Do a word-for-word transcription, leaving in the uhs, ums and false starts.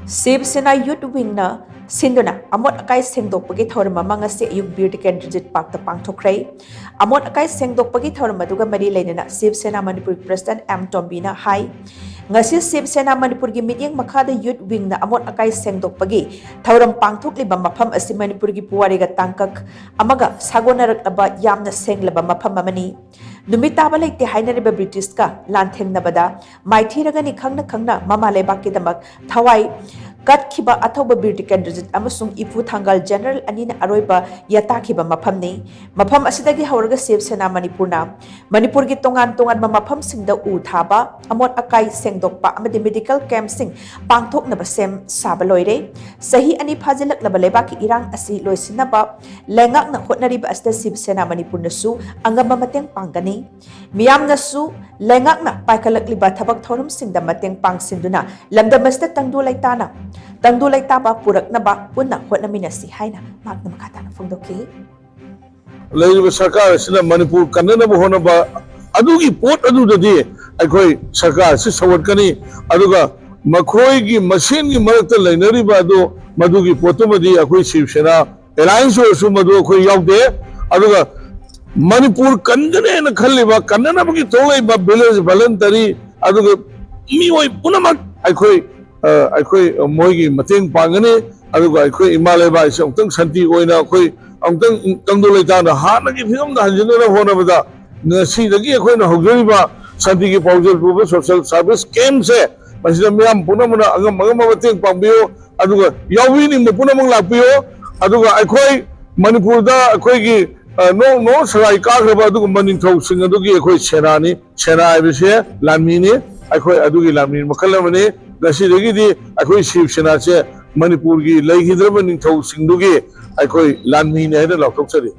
ꯁꯤꯕ ꯁꯦꯅꯥ ꯌꯨꯠ ꯋꯤꯡꯅ ꯁꯤꯟꯗꯨꯅ ꯑꯃꯣꯠ ꯑꯀꯥꯏ ꯁꯦꯡꯗꯣꯛꯄꯒꯤ ꯊꯧꯔꯝ ꯑꯃ ꯉꯁꯤ ꯑꯌꯨꯛ ꯕꯤꯔ ꯇꯤꯀꯦꯟꯗ꯭ꯔꯖꯤꯠ ꯄꯥꯔꯛꯇ ꯄꯥꯡꯊꯣꯛꯈ꯭ꯔꯦ꯫ ꯑꯃꯣꯠ ꯑꯀꯥꯏ ꯁꯦꯡꯗꯣꯛꯄꯒꯤ ꯊꯧꯔꯝ ꯑꯗꯨꯒ ꯃꯔꯤ ꯂꯩꯅꯅ ꯁꯤꯕ ꯁꯦꯅꯥ ꯃꯅꯤꯄꯨꯔꯒꯤ ꯄ꯭ꯔꯁꯤꯗꯦꯟꯠ ꯑꯦꯝ ꯇꯣꯝꯕꯤꯅ ꯍꯥꯏ, ꯉꯁꯤ ꯁꯤꯕ ꯁꯦꯅꯥ ꯃꯅꯤꯄꯨꯔꯒꯤ ꯃꯤꯠꯌꯦꯡ ꯃꯈꯥꯗ ꯌꯨꯠ ꯋꯤꯡꯅ ꯑꯃꯣꯠ ꯑꯀꯥꯏ ꯁꯦꯡꯗꯣꯛꯄꯒꯤ ꯊꯧꯔꯝ ꯄꯥꯡꯊꯣꯛꯂꯤꯕ ꯃꯐꯝ ꯑꯁꯤ ꯃꯅꯤꯄꯨꯔꯒꯤ ꯄꯨꯋꯥꯔꯤꯒ ꯇꯥꯡꯀꯛ ꯑꯃꯒ ꯁꯥꯒꯣꯟꯅꯔꯛꯂꯕ ꯌꯥꯝꯅ ꯁꯦꯡꯂꯕ ꯃꯐꯝ ꯑꯃꯅꯤ꯫ ꯅꯨꯃꯤꯠ ꯇꯥꯕ ꯂꯩꯇꯦ ꯍꯥꯏꯅꯔꯤꯕ ꯕ꯭ꯔꯤꯇꯤꯁꯀ ꯂꯥꯟꯊꯦꯡꯅꯕꯗ ꯃꯥꯏꯊꯤꯔꯒꯅꯤ ꯈꯪꯅ ꯈꯪꯅ ꯃꯃꯥ ꯂꯩꯕꯥꯛꯀꯤꯗꯃꯛ ꯊꯋꯥꯏ ꯀꯠꯈꯤꯕ ꯑꯊꯧꯕ ꯕꯤꯔ ꯇꯤꯀꯦꯟꯗ꯭ꯔꯖꯤꯠ ꯑꯃꯁꯨꯡ ꯏꯄꯨ ꯊꯥꯡꯒꯥꯜ ꯖꯦꯅꯔꯦꯜ ꯑꯅꯤꯅ ꯑꯔꯣꯏꯕ ꯌꯥꯇꯥꯈꯤꯕ ꯃꯐꯝꯅꯤ꯫ ꯃꯐꯝ ꯑꯁꯤꯗꯒꯤ ꯍꯧꯔꯒ ꯁꯤꯕ ꯁꯦꯅꯥ ꯃꯅꯤꯄꯨꯔꯅ ꯃꯅꯤꯄꯨꯔꯒꯤ ꯇꯣꯉꯥꯟ ꯇꯣꯉꯥꯟꯕ ꯃꯐꯝꯁꯤꯡꯗ ꯎ ꯊꯥꯕ, ꯑꯃꯣꯠ ꯑꯀꯥꯏ ꯁꯦꯡꯗꯣꯛꯄ ꯑꯃꯗꯤ ꯃꯦꯗꯤꯀꯦꯜ ꯀꯦꯝꯞꯁꯤꯡ ꯄꯥꯡꯊꯣꯛꯅꯕ ꯁꯦꯝ ꯁꯥꯕ ꯂꯣꯏꯔꯦ꯫ ꯆꯍꯤ ꯑꯅꯤ ꯐꯥꯖꯤꯜꯂꯛꯂꯕ ꯂꯩꯕꯥꯛꯀꯤ ꯏꯔꯥꯡ ꯑꯁꯤ ꯂꯣꯏꯁꯤꯟꯅꯕ ꯂꯩꯉꯥꯛꯅ ꯍꯣꯠꯅꯔꯤꯕ ꯑꯁꯤꯗ ꯁꯤꯕ ꯁꯦꯅꯥ ꯃꯅꯤꯄꯨꯔꯅꯁꯨ ꯑꯉꯝꯕ ꯃꯇꯦꯡ ꯄꯥꯡꯒꯅꯤ꯫ ꯃꯤꯌꯥꯝꯅꯁꯨ ꯂꯩꯉꯥꯛꯅ ꯄꯥꯏꯈꯠꯂꯛꯂꯤꯕ ꯊꯕꯛ ꯊꯧꯔꯝꯁꯤꯡꯗ ꯃꯇꯦꯡ ꯄꯥꯡꯁꯤꯟꯗꯨꯅ ꯂꯝꯗꯝ ꯑꯁꯤꯗ ꯇꯪꯗꯨ ꯂꯩꯇꯥꯅ, ꯇꯪꯗꯨ ꯂꯩꯇꯥꯕ ꯄꯨꯔꯛꯅꯕ ꯄꯨꯟꯅ ꯍꯣꯠꯅꯃꯤꯟꯅꯁꯤ ꯍꯥꯏꯅ ꯃꯍꯥꯛꯅ ꯃꯈꯥ ꯇꯥꯅ ꯐꯣꯡꯗꯣꯛꯈꯤ꯫ ꯂꯩꯔꯤꯕ ꯁꯔꯀꯥꯔ ꯑꯁꯤꯅ ꯃꯅꯤꯄꯨꯔ ꯀꯟꯅꯅꯕ ꯍꯣꯠꯅꯕ ꯑꯗꯨꯒꯤ ꯄꯣꯠ ꯑꯗꯨꯗꯗꯤ ꯑꯩꯈꯣꯏ ꯁꯔꯀꯥꯔ ꯑꯁꯤ ꯁꯧꯒꯠꯀꯅꯤ꯫ ꯑꯗꯨꯒ ꯃꯈꯣꯏꯒꯤ ꯃꯁꯦꯟꯒꯤ ꯃꯔꯛꯇ ꯂꯩꯅꯔꯤꯕ ꯑꯗꯨ, ꯃꯗꯨꯒꯤ ꯄꯣꯠꯇꯨꯃꯗꯤ ꯑꯩꯈꯣꯏ ꯁꯤꯕ ꯁꯦꯅꯥ ꯑꯦꯂꯥꯏꯟꯁ ꯑꯣꯏꯔꯁꯨ ꯃꯗꯨ ꯑꯩꯈꯣꯏ ꯌꯥꯎꯗꯦ꯫ ꯑꯗꯨꯒ ꯃꯅꯤꯄꯨꯔ ꯀꯟꯒꯅꯦꯅ ꯈꯜꯂꯤꯕ, ꯀꯟꯅꯅꯕꯒꯤ ꯊꯣꯛꯂꯛꯏꯕ ꯚꯤꯂꯦꯖ ꯚꯣꯂꯟꯇꯔꯤ, ꯑꯗꯨꯒ ꯃꯤꯑꯣꯏ ꯄꯨꯝꯅꯃꯛ ꯑꯩꯈꯣꯏ, ꯑ, ꯑꯩꯈꯣꯏ ꯃꯣꯏꯒꯤ ꯃꯇꯦꯡ ꯄꯥꯡꯒꯅꯤ꯫ ꯑꯗꯨꯒ ꯑꯩꯈꯣꯏ ꯏꯃꯥ ꯂꯩꯕꯥꯛ ꯑꯁꯤ ꯑꯃꯨꯛꯇꯪ ꯁꯥꯟꯇꯤ ꯑꯣꯏꯅ ꯑꯩꯈꯣꯏ ꯑꯃꯨꯛꯇꯪ ꯇꯪꯗꯨ ꯂꯩꯇꯥꯅ ꯍꯥꯟꯅꯒꯤ ꯐꯤꯕꯝꯗ ꯍꯟꯖꯤꯟꯅꯕ ꯍꯣꯠꯅꯕꯗ ꯉꯁꯤꯗꯒꯤ ꯑꯩꯈꯣꯏꯅ ꯍꯧꯖꯔꯤꯕ ꯁꯥꯟꯇꯤꯒꯤ ꯄꯥꯎꯖꯦꯜ ꯄꯨꯕ ꯁꯣꯁꯦꯜ ꯁꯥꯔꯚꯤꯁ ꯀꯦꯝꯞꯁꯦ, ꯃꯁꯤꯗ ꯃꯤꯌꯥꯝ ꯄꯨꯝꯅꯃꯛꯅ ꯑꯉꯝ ꯑꯉꯝꯕ ꯃꯇꯦꯡ ꯄꯥꯡꯕꯤꯌꯨ꯫ ꯑꯗꯨꯒ ꯌꯥꯎꯕꯤꯅꯤꯡꯕ ꯄꯨꯝꯅꯃꯛ ꯂꯥꯛꯄꯤꯌꯨ꯫ ꯑꯗꯨꯒ ꯑꯩꯈꯣꯏ ꯃꯅꯤꯄꯨꯔꯗ ꯑꯩꯈꯣꯏꯒꯤ, ꯑ, ꯅꯣ ꯅꯣ ꯁꯔꯥꯏ ꯀꯥꯈ꯭ꯔꯕ ꯑꯗꯨꯒꯨꯝꯕ ꯅꯤꯡꯊꯧꯁꯤꯡ ꯑꯗꯨꯒꯤ ꯑꯩꯈꯣꯏ ꯁꯦꯅꯥꯅꯤ꯫ ꯁꯦꯅꯥ ꯍꯥꯏꯕꯁꯦ ꯂꯥꯟꯃꯤꯅꯤ꯫ ꯑꯩꯈꯣꯏ ꯑꯗꯨꯒꯤ ꯂꯥꯟꯃꯤ ꯃꯈꯜ ꯑꯃꯅꯤ꯫ ꯉꯁꯤꯗꯒꯤꯗꯤ ꯑꯩꯈꯣꯏ ꯁꯤꯕ ꯁꯦꯅꯥꯁꯦ ꯃꯅꯤꯄꯨꯔꯒꯤ ꯂꯩꯈꯤꯗ꯭ꯔꯕ ꯅꯤꯡꯊꯧꯁꯤꯡꯗꯨꯒꯤ ꯑꯩꯈꯣꯏ ꯂꯥꯟꯃꯤꯅꯤ ꯍꯥꯏꯅ ꯂꯥꯎꯊꯣꯛꯆꯔꯤ꯫